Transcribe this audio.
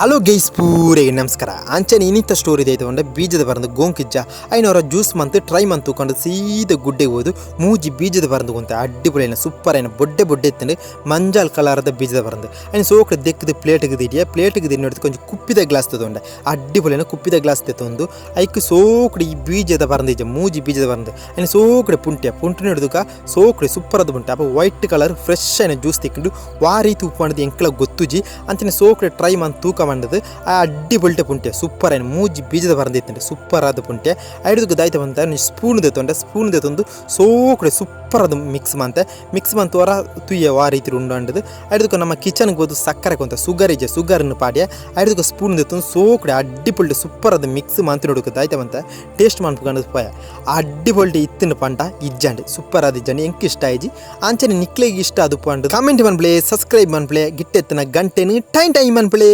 Hello guys, ಪೂರೆಗೆ ನಮಸ್ಕಾರ. ಅಂಚನೆ ಇನ್ನಿತ story ದೈತವಂಡ ಬೀಜದ ಬರಂದು ಗೋಂಕಿಜ್ಜ ಐನವರ ಜ್ಯೂಸ್ ಮಂತ್ ಟ್ರೈ ಮಂತ್ ತೂಕೊಂಡು ಸೀದ ಗುಡ್ಡೆಗೆ ಹೋದು ಮೂಜಿ ಬೀಜದ ಬರಂದು ಗೊಂತೆ ಅಡ್ಡಿಪೊಳಿ ಸೂಪರ್ ಐನ ಬೊಡ್ಡೆ ಬೊಡ್ಡೆ ಇತ್ತಂಡು ಮಂಜಾಲ್ ಕಲರ್ದ ಬೀಜದ ಬರಂದು ಐನ ಸೋಕಡೆ ದೆಕ್ಕದ ಪ್ಲೇಟ್ಗೆ ದಿಡಿಯ ಪ್ಲೇಟ್ಗೆ ದಿನ ಕೊಂಚ ಕುಪ್ಪಿದ ಗ್ಲಾಸ್ ತಗೊಂಡೆ ಅಡ್ಡಿಪೊಳಿನ ಕುಪ್ಪಿದ ಗ್ಲಾಸ್ ತೆತ್ತೊಂದು ಐಕ್ ಸೋಕಡೆ ಈ ಬೀಜದ ಬರಂದು ಇಜ್ಜ ಮೂಜಿ ಬೀಜದ ಬರಂದು ಐನ ಸೋಕಡೆ ಪುಂಟೆ ಪುಂಟು ಹಿಡಿದುಕ ಸೋಕಡೆ ಸೂಪರ್ ಅದು ಪುಂಟೆ. ಅಪ್ಪ ವೈಟ್ ಕಲರ್ ಫ್ರೆಶ್ ಐನ ಜ್ಯೂಸ್ ತಿಕ್ಕೊಂಡು ವಾ ರೀತಿ ಉಪ್ಪು ಅಂಡದು ಎಂಕ್ಲ ಗೊತ್ತುಜಿ. ಅಂಚನೆ ಸೋಕಡೆ ಟ್ರೈ ಮಂತ್ ತೂಕ ಮಂಡದು ಆ ಅಡ್ಡಿ ಬೊಲ್ಟೆ ಪುಂಟೆ ಸೂಪರ್ ಐನ ಮೂಜಿ ಬೀಜದ ಬರಂದು ಇತ್ತಂಡೆ ಸೂಪರ್ ಆದ ಪುಂಟೆ. ಐಡುಗ ದಾಯ್ತ ಬಂತ ಸ್ಪೂನ್ ದೆತ್ತೊಂಡೆ ಸ್ಪೂನ್ ದೆತ್ತೊಂದು ಸೋಕಡೆ ಸೂಪರ್ ಅದು ಮಿಕ್ಸ್ ಮಂತೆ ಮಿಕ್ಸ್ ಮಂತ್ ವರ ತುಯ್ಯ ವಾ ರೀತಿ ಉಂಡು ಅಂಡದು. ಐಡುಗ ನಮ್ಮ ಕಿಚನ್ಗೆ ಹೋದು ಸಕ್ಕರೆ ಕೊಂತ ಸುಗರ್ ಇಜ್ಜೆ ಸುಗರ್ನ ಪಾಡ್ಯ ಐಡುಗ ಸ್ಪೂನ್ ದೆತ್ತೊಂದು ಸೋಕಡೆ ಅಡ್ಡಿ ಪೊಲ್ಟೆ ಸೂಪರ್ ಅದು ಮಿಕ್ಸ್ ಮಂತ್ ನೋಡುಕ ದಾಯ್ತ ಬಂತ ಟೇಸ್ಟ್ ಮನ್ಪುಗಂಡದು ಪೋಯ ಅಡ್ಡಿ ಪೊಲ್ಟೆ ಇತ್ತಿನ ಪಂಟ ಇಜ್ಜಂಡೆ ಸೂಪರ್ ಅದು ಇಜ್ಜಂಡೆ ಎಂಕ್ ಇಷ್ಟ ಆಯ್ಜಿ. ಅಂಚನೆ ನಿಕ್ಲೆಗ್ ಇಷ್ಟ ಅದು ಪಂಡ ಕಾಮೆಂಟ್ ಮನ್ಪ್ಲೆ ಸಬ್ಸ್ಕ್ರೈಬ್ ಮನ್ಪ್ಲೆ ಗಿಟ್ಟೆತ್ತನ ಗಂಟೆನು ಟೈಮ್ ಟೈಮ್ ಮನ್ಪ್ಲೆ.